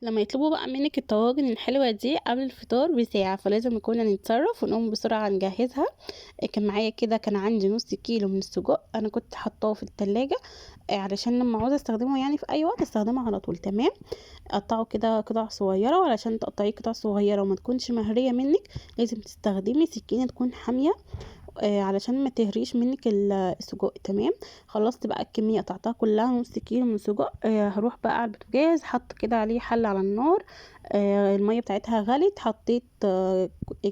لما يطلبوا بقى منك الطواجن الحلوة دي قبل الفطار بساعة، فلازم كنا نتصرف ونقوم بسرعة نجهزها. كان معايا كده، كان عندي نص كيلو من السجق انا كنت حطاه في التلاجة، علشان لما عاوزة استخدمه يعني في اي وقت استخدمه على طول. تمام، قطعه كده قطع صغيرة، وعلشان تقطعيه قطع صغيرة وما تكونش مهرية منك لازم تستخدمي سكينة تكون حامية، علشان ما تهريش منك السجق. تمام، خلصت بقى الكمية قطعتها كلها نص كيلو من السجق. هروح بقى على البوتاجاز، حط كده عليه حله على النار، المية بتاعتها غلت، حطيت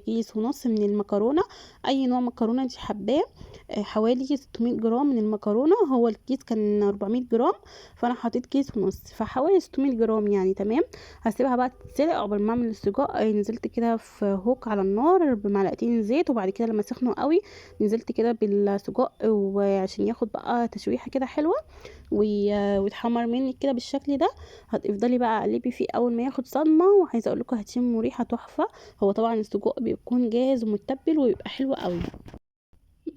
كيس ونص من المكرونه، اي نوع مكرونه انت حباه، حوالي 600 جرام من المكرونه، هو الكيس كان 400 جرام فانا حطيت كيس ونص، فحوالي 600 جرام يعني. تمام، هسيبها بقى تتسلق قبل ما اعمل السجق. نزلت كده في هوك على النار بمعلقتين زيت، وبعد كده لما سخنوا قوي نزلت كده بالسجق، وعشان ياخد بقى تشويحه كده حلوة ويتحمر منك كده بالشكل ده. هتفضلي بقى قلبي فيه اول ما ياخد صدمة، وعايزه اقول لكم هتشموا ريحه تحفة. هو طبعا السجق بيكون جاهز ومتبل ويبقى حلو قوي،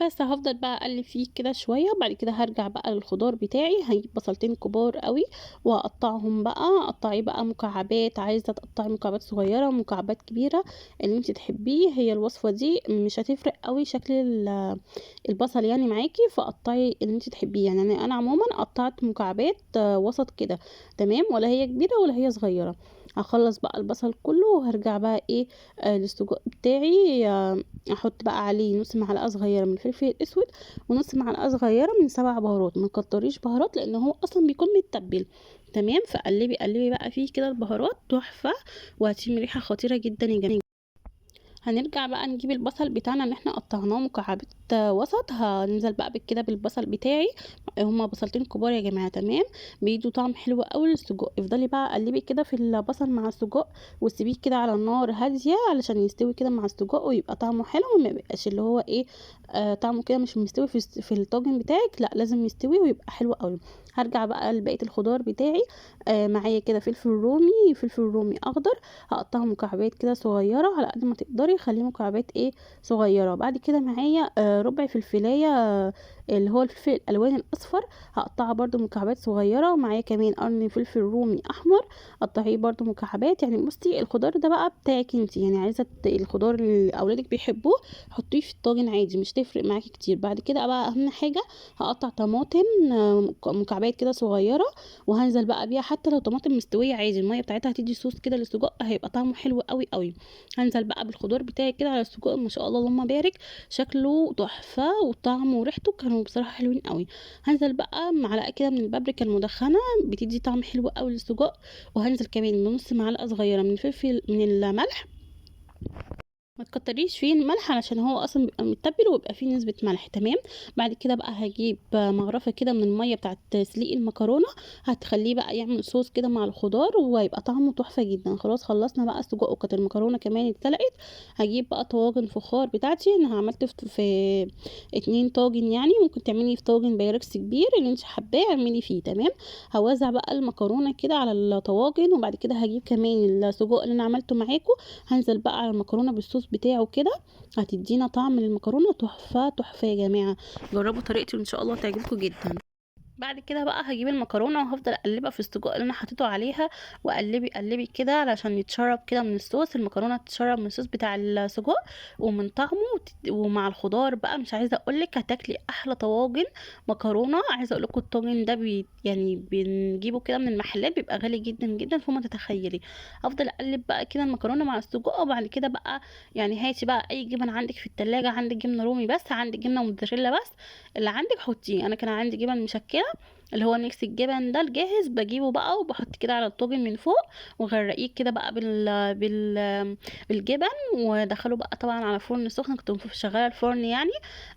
بس هفضل بقى اقلب فيه كده شوية، وبعد كده هرجع بقى للخضار بتاعي. هجيب بصلتين كبار قوي وهقطعهم بقى، قطعية بقى مكعبات، عايزه تقطعي مكعبات صغيرة ومكعبات كبيرة اللي انت تحبيه. هي الوصفة دي مش هتفرق قوي شكل البصل يعني معاكي، فقطعي اللي انت تحبيه. يعني انا عموما قطعت مكعبات، وسط كده، تمام، ولا هي كبيرة ولا هي صغيرة. هخلص بقى البصل كله وهرجع بقى للسجق بتاعي. احط بقى عليه نص معلقه صغيرة من الفلفل الاسود ونص معلقه صغيرة من 7 بهارات. ما تكتريش بهارات لان هو اصلا بيكون متبل. تمام، فقلبي قلبي بقى فيه كده البهارات تحفة، وهتشمي ريحه خطيرة جدا يا جماعة. هنرجع بقى نجيب البصل بتاعنا اللي احنا قطعناه مكعبات وسط، هننزل بقى كده بالبصل بتاعي، هما بصلتين كبار يا جماعة. تمام، بيدوا طعم حلو قوي للسجق. افضلي بقى قلبي كده في البصل مع السجق، وسيبيه كده على النار هادية علشان يستوي كده مع السجق ويبقى طعمه حلو، وما يبقاش اللي هو ايه، طعمه كده مش مستوي في الطاجن بتاعك، لا لازم يستوي ويبقى حلو قوي. هرجع بقى لبقية الخضار بتاعي. معايا كده فلفل رومي، فلفل رومي اخضر، هقطعه مكعبات كده صغيرة على قد ما تقدري، خليه مكعبات صغيرة. بعد كده معايا، ربع فلفلايه، اللي هو الفلفل الالوان الاصفر، هقطعه برده مكعبات صغيرة. ومعايا كمان قرن فلفل رومي احمر، قطعية برده مكعبات. يعني بصي الخضار ده بقى بتاعك انتي، يعني عايزه الخضار اللي اولادك بيحبوه حطيه في الطاجن عادي، مش تفرق معاكي كتير. بعد كده بقى اهم حاجة هقطع طماطم، مكعبات كده صغيرة، وهنزل بقى بيها، حتى لو طماطم مستوية عادي المية بتاعتها هتدي صوص كده للسجق، هيبقى طعمه حلو قوي قوي. هنزل بقى بالخضار بتاعي كده على السجق، ما شاء الله اللهم بارك، شكله تحفة وطعمه وريحته كانوا بصراحة حلوين قوي. هنزل بقى معلقه كده من البابريكا المدخنه، بتدي طعم حلو قوي للسجق. وهنزل كمان بنص معلقه صغيرة من الفلفل، من الملح، ما تكتريش فيه الملح علشان هو اصلا بيبقى متبل ويبقى فيه نسبه ملح. تمام، بعد كده بقى هجيب مغرفه كده من المية بتاعت تسليق المكرونه، هتخليه بقى يعمل صوص كده مع الخضار وهيبقى طعمه تحفة جدا. خلاص خلصنا بقى السجق، وكانت المكرونه كمان اتسلقت. هجيب بقى طواجن فخار بتاعتي، انا عملت في 2 طاجن، يعني ممكن تعملي في طاجن بايركس كبير اللي انت حباه اعملي فيه. تمام، هوزع بقى المكرونه كده على الطواجن، وبعد كده هجيب كمان السجق اللي انا عملته معاكم، هنزل بقى على المكرونه بالصوص بتاعه كده، هتدينا طعم للمكرونه تحفة تحفة يا جماعة. جربوا طريقتي وان شاء الله تعجبكم جدا. بعد كده بقى هجيب المكرونه وهفضل اقلبها في السجق اللي انا حطيته عليها، وقلبي قلبي كده علشان يتشرب كده من الصوص، المكرونه تتشرب من الصوص بتاع السجق ومن طعمه ومع الخضار بقى. مش عايزه اقولك هتاكلي احلى طواجن مكرونه. عايزه اقولكوا الطاجن ده بنجيبه كده من المحلات، بيبقى غالي جدا جدا فوق ما تتخيلي. هفضل اقلب بقى كده المكرونه مع السجق، وبعد كده بقى هاتي بقى اي جبن عندك في التلاجة، عندك جبنه رومي بس، عندك جبنه موتزاريلا بس، اللي عندك حطيه. انا كان عندي جبن مشكلة اللي هو ميكس الجبن ده الجاهز، بجيبه بقى وبحط كده على الطاجن من فوق، وغرقيه كده بقى بالجبن، ودخله بقى طبعا على فرن سخن. كنت شغالة الفرن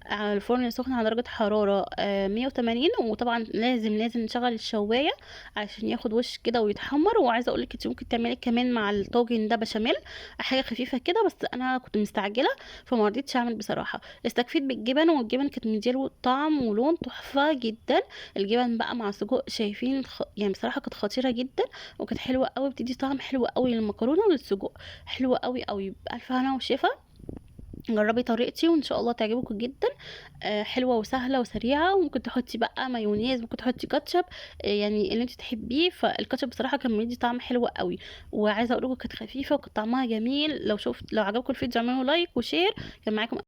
على الفرن سخن على درجه حرارة، 180، وطبعا لازم نشغل الشوايه عشان ياخد وش كده ويتحمر. وعايزه اقول لك انت ممكن تعملي كمان مع الطاجن ده بشاميل، حاجة خفيفة كده، بس انا كنت مستعجلة فما رضيتش اعمل بصراحة. استكفيت بالجبن، والجبن كانت مدياله طعم ولون تحفة جدا. الجبن بقى مع سجق شايفين بصراحة كانت خطيرة جدا وكانت حلوة قوي، بتدي طعم حلو قوي للمكرونه وللسجق، حلوة قوي قوي. بالف هنا وشفا. جربي طريقتي وان شاء الله تعجبكم جدا. حلوة وسهلة وسريعة، وممكن تحطي بقى مايونيز، ممكن تحطي كاتشب، يعني اللي انت تحبيه. فالكاتشب بصراحة كان بيدي طعم حلو قوي، وعايزه اقول لكم كانت خفيفة وكانت طعمها جميل. لو عجبكم الفيديو اعملوا like و share. كان معاكم